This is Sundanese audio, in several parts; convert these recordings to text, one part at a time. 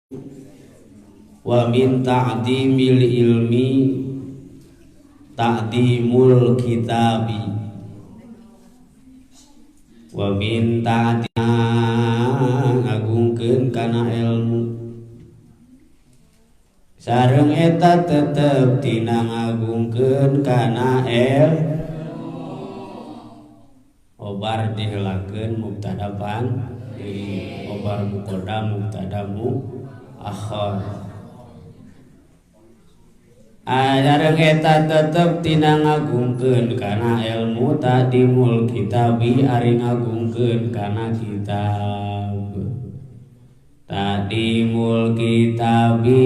Wa min ta'dimil ilmi ta'dimul kitabi. Wa min ta'dima ngagungkeun kana ilmu. Sareng eta tetep tina ngagungkeun kana ilmu. Obar diheulakeun mubtada pan obar muqaddam mubtada muakhar. Sareng eta tetep tina ngagungkeun kana ilmu tadimul kitabi ari ngagungkeun kana kitab. Tadimul kitabi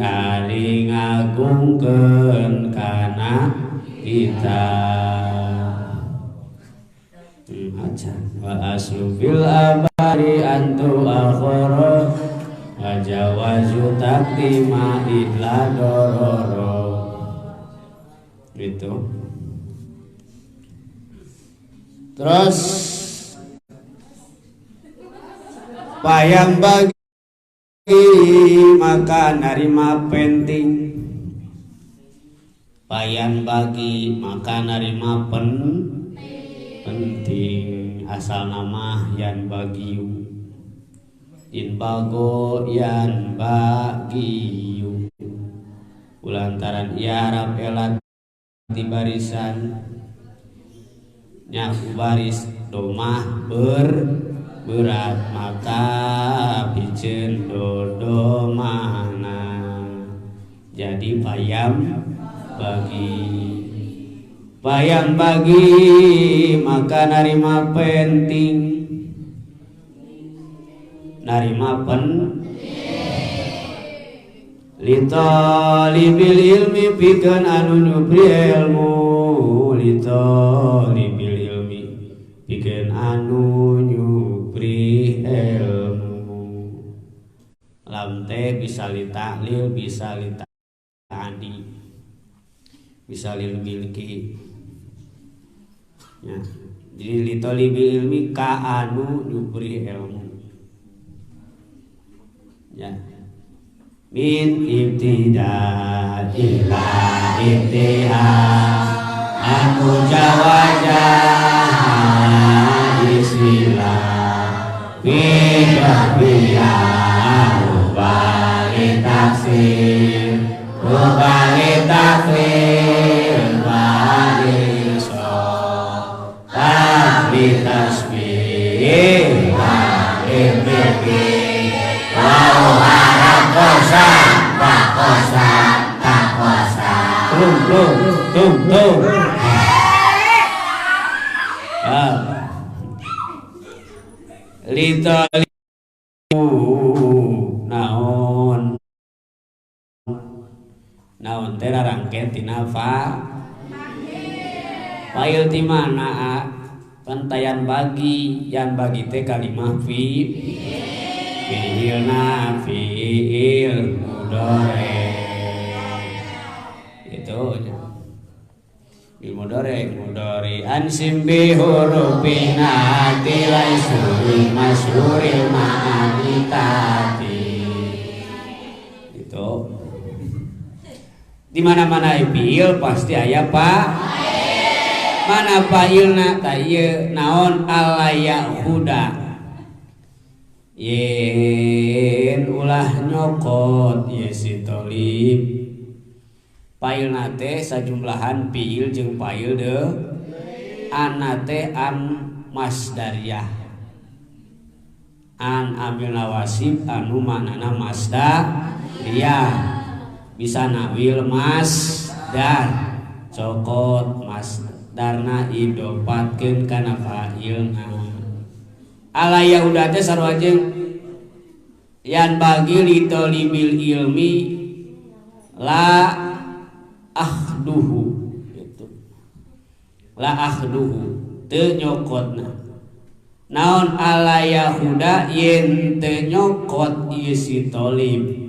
ari ngagungkeun kana kitab. Wa aslu fil abari antu akhara wa jawazu taqdima illa dororo. Gitu. Terus payang bagi maka narima penting. Payan bagi maka narima penting. Asal nama yan bagiu in bago yan bagiu ulantaran ia harap elat di barisan nyaku baris domah berat maka piceun dodomana jadi payam bagi. Bayang bagi maka narima penting. Narima pen litalibil ilmi pikeun anu nyupri ilmu. Litalibil ilmi pikeun anu nyupri ilmu. Lam teh bisa li ta'lil, bisa li ta'adi, bisa lil milki. Ya. Jadi litalibil ilmi ka anu nyupri ilmu. Ya. Min ibtida ila ibtiha anu jawaja istilah bidabiyah ubali taksir ubali taklil bali so takbi tasbih wa wow harakosa takosa takosa tung tung tung tung. Litali naon naon teh rarangken tina fa fail ti mana pentayan bagi yan bagi teh kalimah fi fi'ilna fi'il mudhari itu fi'il mudhari mudhari ansim bi hurufina tilaisul masyhuril ma'ani tati itu di mana-mana fi'il pasti aya pa mana fa'ilna ta ieu naon alaya huda yen ulah nyokot ye si tolib failna teh sajumlahan fiil jeung fail de anna teh an masdariyah an amil nawasib anu maknana masdariyah bisa nawil masdar cokot masdarna idopatkeun kana failna. Ala Yahuda teh sarua jeung yan bagi litolibil ilmi la ahduhu gitu. La ahduhu teu nyokotna. Naon ala Yahuda yen teu nyokot ieu si tolib.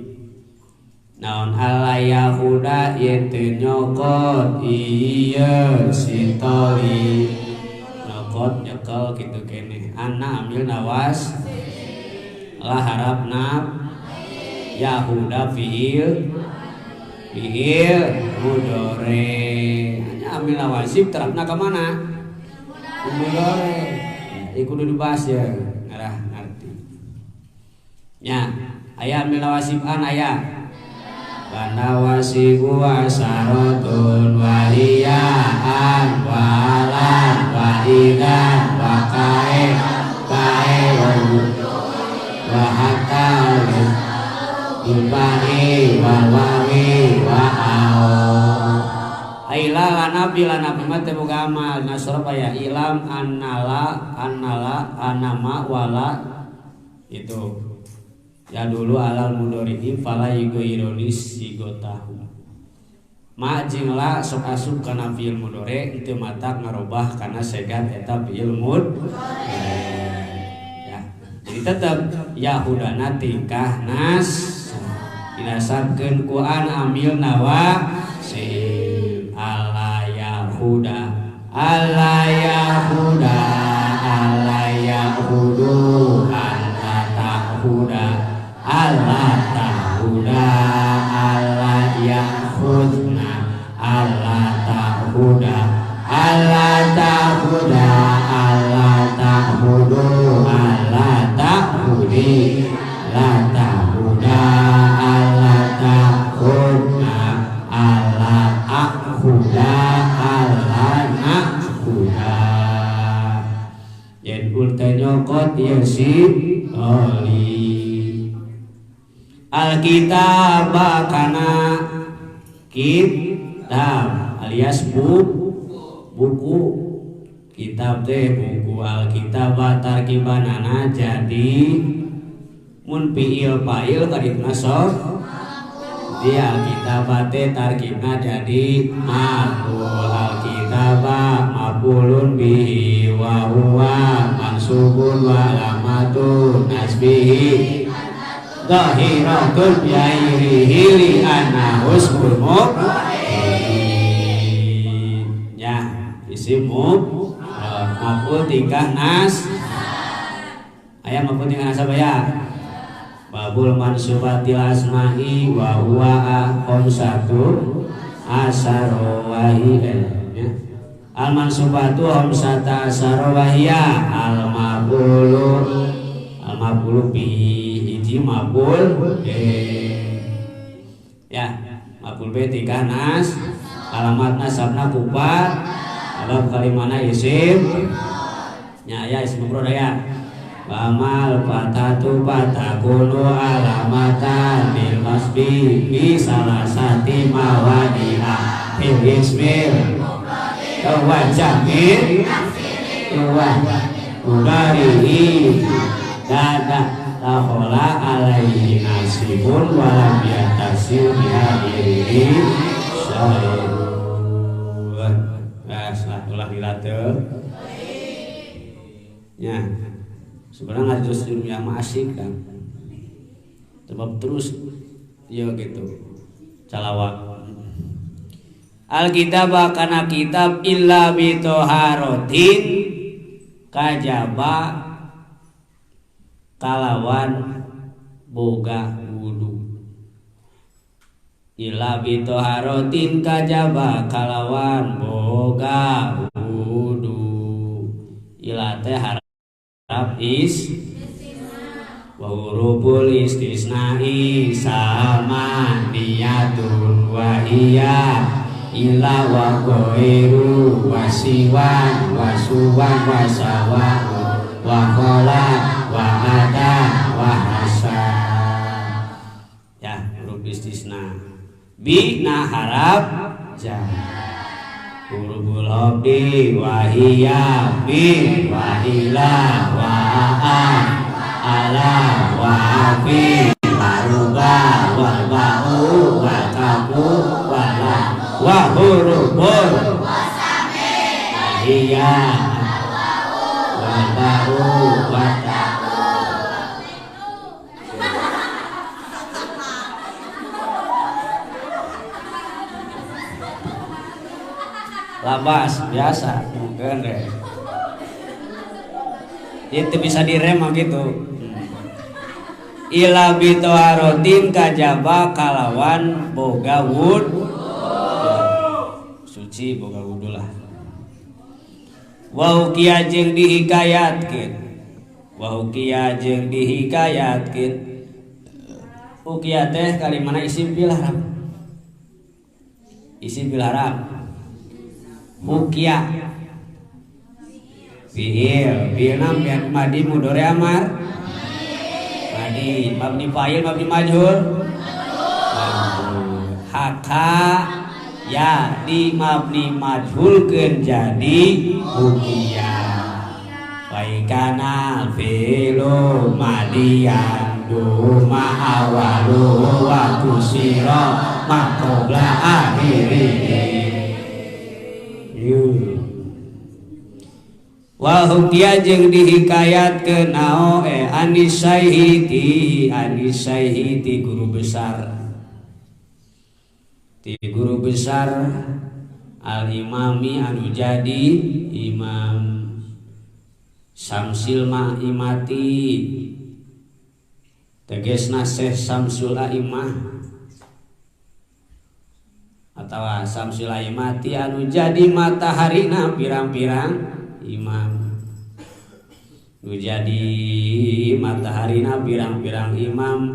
Naon ala Yahuda yen teu nyokot ieu si tolib. Nyokot nyekel kitu keneh. Ana amil nawas lah harap nab Yahuda fiil fiil mudore. Hanya amil nawasib terapna ke mana? Mudore. Ya, kudu dibahas ya, ngarah ngerti. Nya, aya amil nawasib an aya. Banawasibu asarotun wahiyaan walan wahidan wakae kae wahatta ilbani wawawi wa'ao. Aila lanabi lanabi mah teu boga amal nasrof aya ilam annala annala anama wala itu. Ya dulu alal mudori'i fala yugoironis sigotahu. Ma jeung la sok asup kana fiil mudore teu matak ngarobah kana segat eta fiil mudore. Ya. Jadi tetep yahudana tingkah nas dinasabkeun ku an amil nawa sin ala yahuda ala yahuda ala yahudu ala tahuda Allah tahuda Allah yahudna Allah tahuda Allah tahuda Allah tahudu Allah tahudi la tahuda Allah tahudna Allah akhuda Allah nakhuda yen ulte nyokot ye si oli Alkitab kana kitab alias buku kitab teh buku Alkitab tarkibanana jadi mun fiil fa'il kadituna sok di Alkitab teh tarkibna jadi maf'ul Alkitab maf'ulun bihi wa huwa mansubun wa alamatun nasbihi zahiratun biairihi li annahu ismul mufrad. Ya, isim mufrad maf'ul tingkah nas. Aya maf'ul tingkah nas apa ya? Babul mansubatil asma'i wa huwa khamsatu asyara wa hiya. Al mansubatu khamsata asyara wa hiya al maf'ulu al maf'ulu bihi hiji maf'ul b. Ya, maf'ul b tingkah nas, alamat nasabna kupat, abab kalimana isim. Nya aya isim mufrad aya. Wa mal fatatu fatakunu alamatan bil nasbi bi salasati mawadi'a fil ismil wa jamil wa mudarihi dada tahola alaihi nasibun walam yatasil bihadirihi syai'un. Nah, ulah dilatih. Ya, sebenarnya ngaji terus yang asik kan. Sebab terus ya gitu. Calawak. Alkitab kana kitab illa bitoharotin kajaba kalawan boga wudu. Illa bitoharotin kajaba kalawan boga wudu. Ila teh harap is wa huruful istisna'i sama niyatun wa hiya ila wa ghairu wa siwan wa suwan wa sawa wa qala wa ada wa hasa. Ya, huruf istisna. Bi na harap ja. Huruful habdi wa hiya bi wa ila wa a ala wa fi wa ruba wa ba'u wa kafu wa la wa huruful wa hiya wa ba'u wa ta. Labas biasa mungkin deh. Itu bisa direm gitu. Ila bitoharotin kajaba kalawan boga wud suci boga wudu lah. Wa ukiya jeung dihikayatkeun. Wa ukiya jeung dihikayatkeun. Ukiya teh kalimana isim fil haram. Isim fil haram. Ukiya fiil, fiilna madi mudhari amar. Madi mabni fa'il mabni majhul. Haka ya di mabni majhulkeun jadi ukiya. Wa kana fi'lu madiyan duma awalu wa kusira ma qabla akhirih. Wa hukiya jeung dihikayatkeun nao anisyaihiti, anisyaihiti guru besar. Ti guru besar al-imami anu jadi imam Samsil Ma'imati tegesna Syekh Samsul Aimah atawa Samsul Aimati anu jadi mataharina pirang-pirang imam, nu jadi mataharina pirang-pirang imam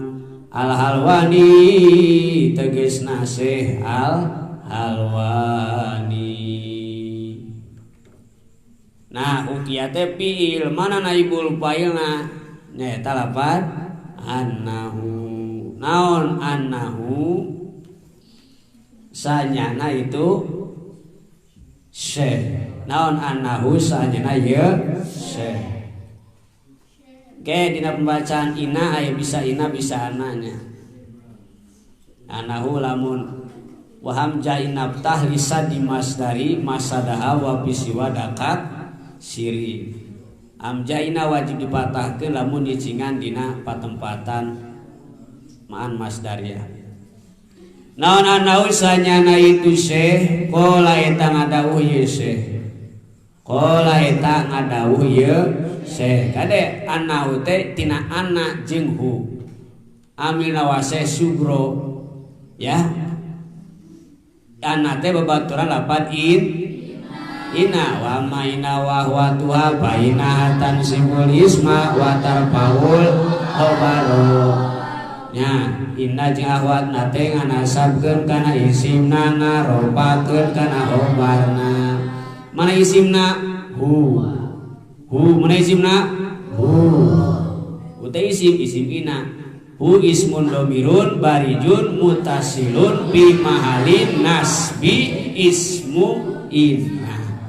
Al-Halwani tegesna Syekh Al-Halwani. Nah ukiya teh fiil mana naibul fa'ilna nyaeta lapad annahu. Naon annahu sanyana itu syekh. Naon annahu sanyana ye syekh. Oke, dina pembacaan ina aya bisa ina bisa ananya. Annahu lamun wa hamza inabtah lisan di masdari masadaha wa bisiwa dakat siri. Amjaina wajib dipatahkeun lamun nyicingan dina patempatan maan masdaria. Naon annahu sanyana itu syekh qala eta ngadawuh ye syekh. Qala eta ngadawuh ye syekh. Kade annahu teh tina anna jeung hu. Amilna wase sugro ya. Anna teh babaturan lapan in ina wa maina wa wa tuha baina tansibul isma wa tarfaul khabaru. Nya inna jeung ahwatna teh nganasabkeun kana isimna ngarobakeun kana khobarna. Mana isimna? Hu. Hu mana isimna? Hu. Uta isim isim ina. Hu ismun domirun barijun mutasilun bi mahalin nasbi ismu inna.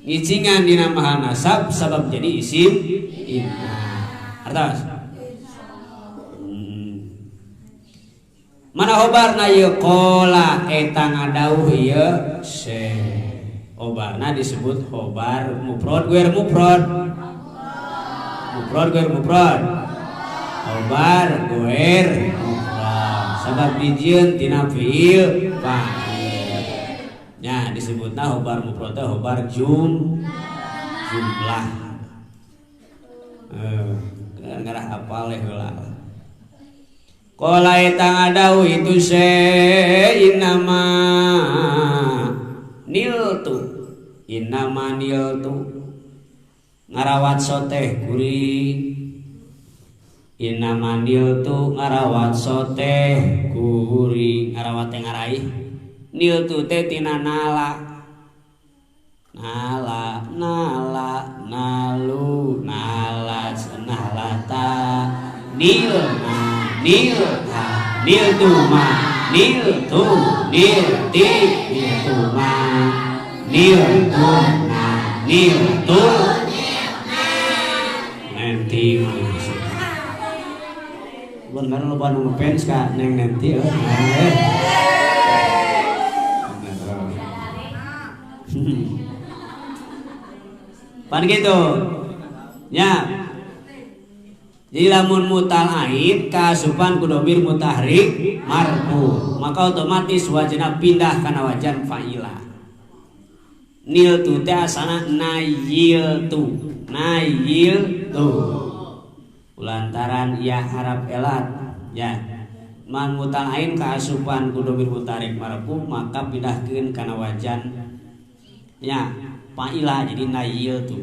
Ngicingan dina mahal nasab sabab jadi isim inna. Artos? Mana khobarna ieu qala eta ngadawuh ieu syekh. Khobarna disebut khobar mufrad ghair mufrad. Mufrad ghair mufrad. Khobar ghair mufrad. Sabab dijieun tina fiil fa'il. Nya disebutna khobar mufrad teh khobar jumlah. Ngarah apal heula. Qala eta ngadawuh itu innama niltu. Innama niltu ngarawat soteh kuring. Innama niltu ngarawat soteh kuring. Ngarawat teh ngaraih. Niltu teh tina nala. Nala nala nalu nala nalata nil nil nil tu ma nil tu nil ti nil tu ma nil tu na nil tu nanti bener lo banu ngefans ka neng nanti pan gitu ya. Jadi lamun mutal aib kasupan ku domir mutahrik marfu, maka otomatis wajana pindah kana wajan fa'ila. Nil tu teh asana nayil tu, nayil tu. Lantaran ia harap elat ya man mutal ain kaasupan ku domir mutarik marfu maka pindahkeun kana wajan ya fa'ila jadi nayil tu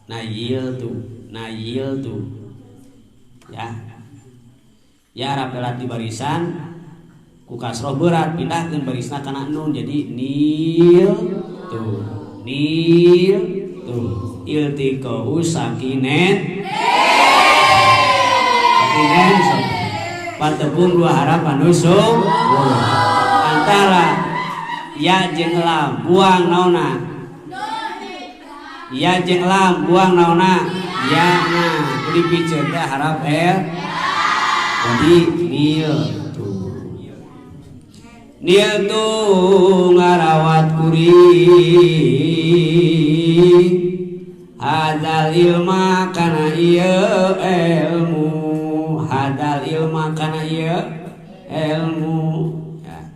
nayil tu nayil tu ya ya harap elat di barisan ku kasroh berat pindahkeun barisna kana nun jadi nil tu nil tu iltiqau sakinen sakinen patepung dua harap anu antara ya jeung lam buang naona ya jeung lam buang naona ya nah dipiceun teh harap l jadi nil tu nil tu ngarawat kuring hadal ilma kana ieu ilmu hadal ilma kana ieu ilmu ya.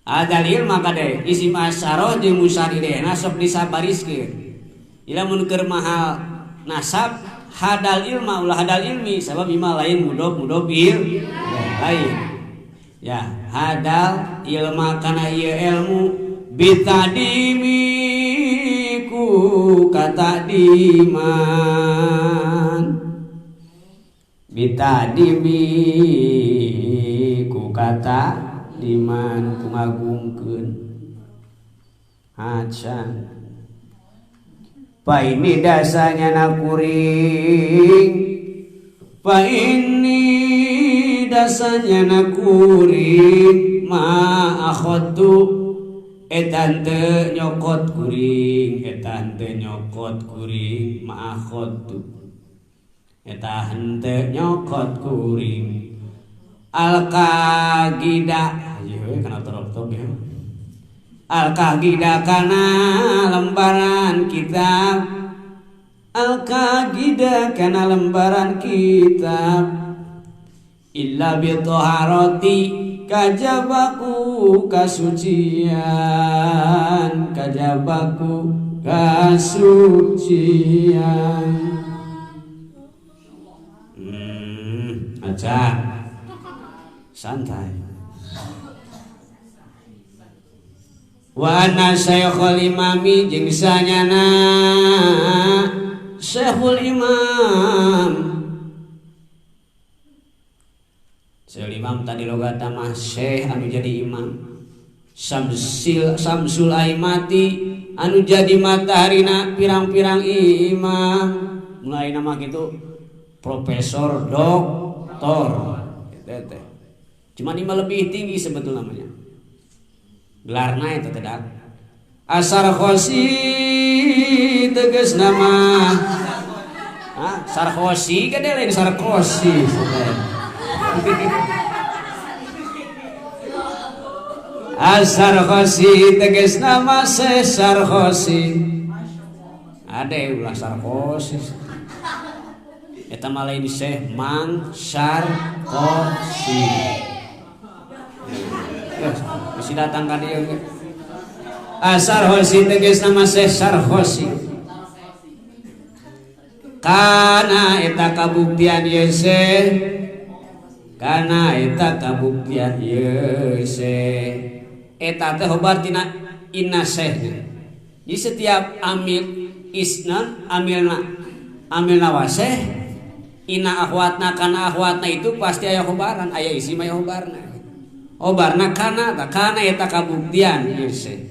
Hadal ilma kade isim asyarah jeung musyarirehna sok disabariskeun. Lamun keur mahal nasab hadal ilma ulah hadal ilmi sabab ima lain mudhof mudhof il lain. Ya, hadal ilma kana ieu ilmu bitadimi ku katadiman bitadimi ku kata diman ku ngagungkeun acan pa ini dasanya nakuring pa ini dasanya nakuring ma akhadtu etan teu nyokot kuring etan teu nyokot kuring ma akhadtu eta henteu nyokot kuring al-kagida ieu kana torok-tok ya al-kagida kana lembaran kitab al-kagida kana lembaran kitab illa bi taharati kajabaku kasucian kajabaku kasucian. Aja santai. Wa ana syekhul imami jeung sanyana syekhul imam. Syekhul imam tadi logat mah syekh anu jadi imam. Samsil samsul aimati anu jadi mataharina pirang-pirang imam. Mulai nama gitu profesor doktor gitu teh. Cuman ima lebih tinggi sebetulnya namanya. Gelarna itu tidak. Asar khosi tegas nama. Ah, sarkosi kan dia lain sarkosi. Asar khosi tegas nama sesar khosi. Ade ulah sarkosi. Eta mah lain Syekh Mang Sarkosi. Mesti datang ka dieu. Asar khosi tegas nama Syekh Sarkosi. Kana eta kabuktian ieu Syekh. Kana eta kabuktian ieu Syekh. Eta teh hobar tina inna Syekhna. Jadi setiap amil isnan amilna amilna waseh ina akhwatna kana akhwatna itu pasti aya khobaran aya isi mah aya khobarna. Khobarna kana ta kana eta kabuktian ieu Syekh.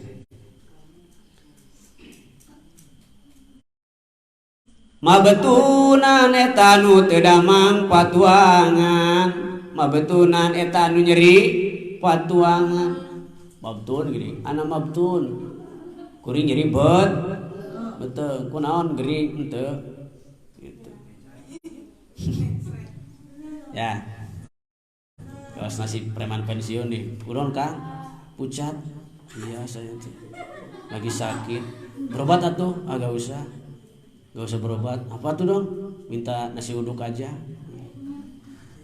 Mabetunan eta nu teu damang patuangan, mabetunan eta nu nyeri patuangan. Mabtun gini, ana mabtun. Kuring nyeri bet. Betul, kunaon gering henteu. Gitu. Ya. Kawas nasi preman pensiun nih. Kunaon Kang? Pucat. Iya, saya tuh lagi sakit. Berobat atuh? Ah, gak usah. Gak usah berobat. Apa tuh dong? Minta nasi uduk aja.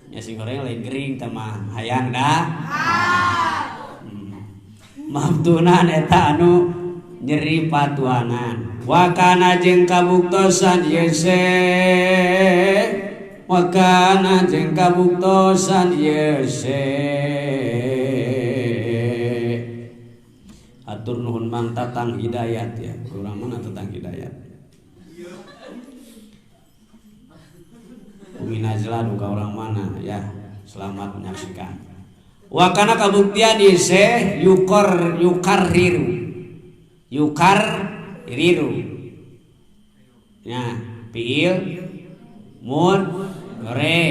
Nasi goreng lain gering tama hayang dah. Mabtunan eta anu nyeri patuangan. Wakana jeung kabuktosan ieu Syekh. Wakana jeung kabuktosan ieu atur nuhun Mang Tatang Hidayat ya. Urang mana Tatang Hidayat? Umi Najla duka orang mana ya. Selamat menyaksikan. Wakana kabuktian ieu yukor yukarriru. Yukarriru. Ya, fiil mun re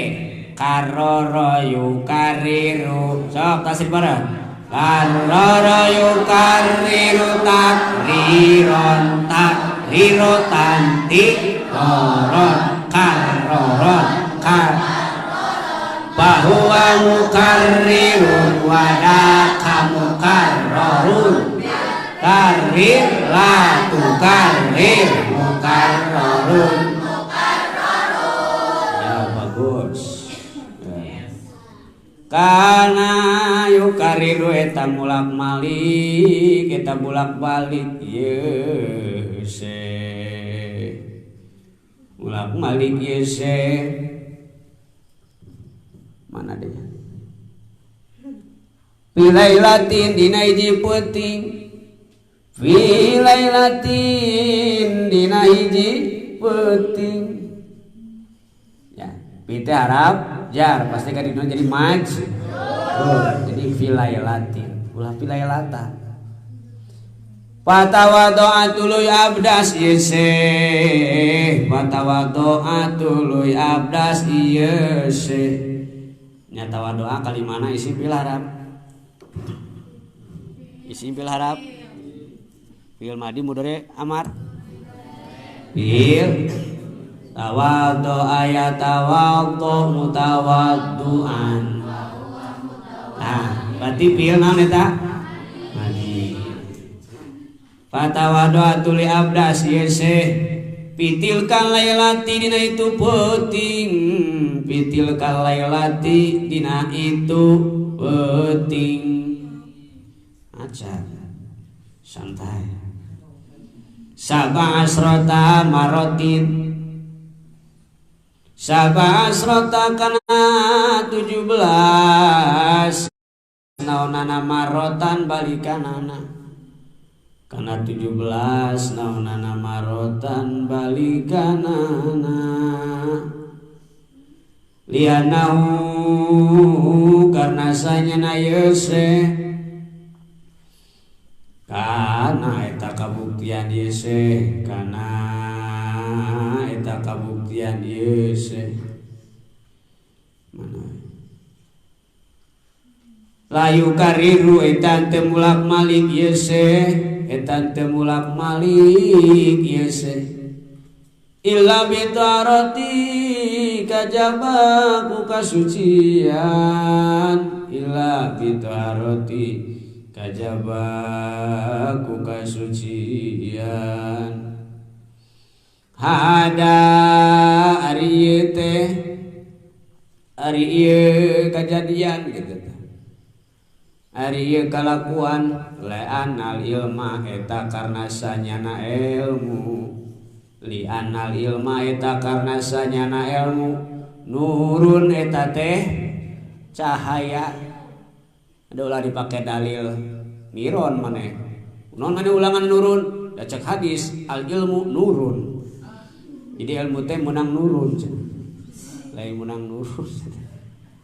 karoro yukariru sok tasir bareng karoro yukariru takriron takriro tanti koron karoron kar bahwa mukarrirun wadaka mukarrorun karir la tukarir mukarrorun. Kana yukariru eta mulak malik eta bulak balik ye se mulak malik ye se mana deh filailatin dina hiji peuting filailatin dina hiji peuting ya pi teh harap jar pasti kan dina jadi maj. Oh, jadi filailatin ulah filailata fatawadoa tuluy abdas ieu se fatawadoa tuluy abdas ieu se nya tawadoa kalimana isi fil harap isi fil harap fil madi mudore amar fil tawaddo ayat tawaddo mutawadduan. Nah, berarti fiil naon eta? Madi. Fatawaddo tuli abdas ieu pitilkan lailati dina itu peuting, pitilkan lailati dina itu peuting. Aja santai. Sab'a asrata marotin sab'a asrata kana 17 naonana marotan balikanana kana 17 naonana marotan balikanana lianahu karena sanyana yese kana eta kabuktian yese kana eta kabuktian ieu mana layu kariru eta teu mulak malik ieu eta teu mulak malik ieu illa bitarati kajaba ku kasucian illa bitarati kajaba ku kasucian hada ari ieu teh ari ieu kajadian gitu teh ari ieu kalakuan li'anal ilma eta karna sanyana ilmu li'anal ilma eta karna sanyana ilmu nurun eta teh cahaya. Ada ulah dipake dalil miron maneh naon maneh ulangan nurun da cek hadis al ilmu nurun. Jadi ilmu teh menang nurun, lain menang nurun.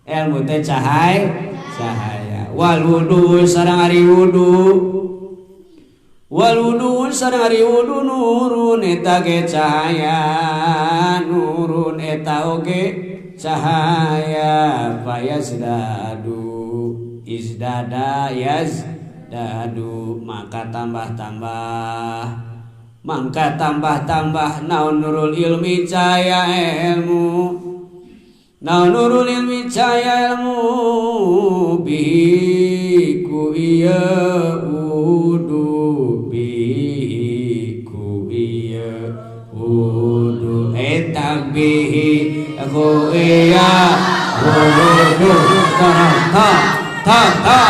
Ilmu teh cahaya, cahaya. Wal wudu sareng ari wudu, wal wudu sareng ari wudu nurun eta ge cahaya, nurun eta oge cahaya. Fayazdadu izdada yazdadu maka tambah-tambah. Mangka tambah-tambah naon nurul ilmi cahaya ilmu naon nurul ilmi cahaya ilmu bihi ku ieu wudu bihi ku ieu wudu eta bihi ku ieu wudu ta ta ta ta.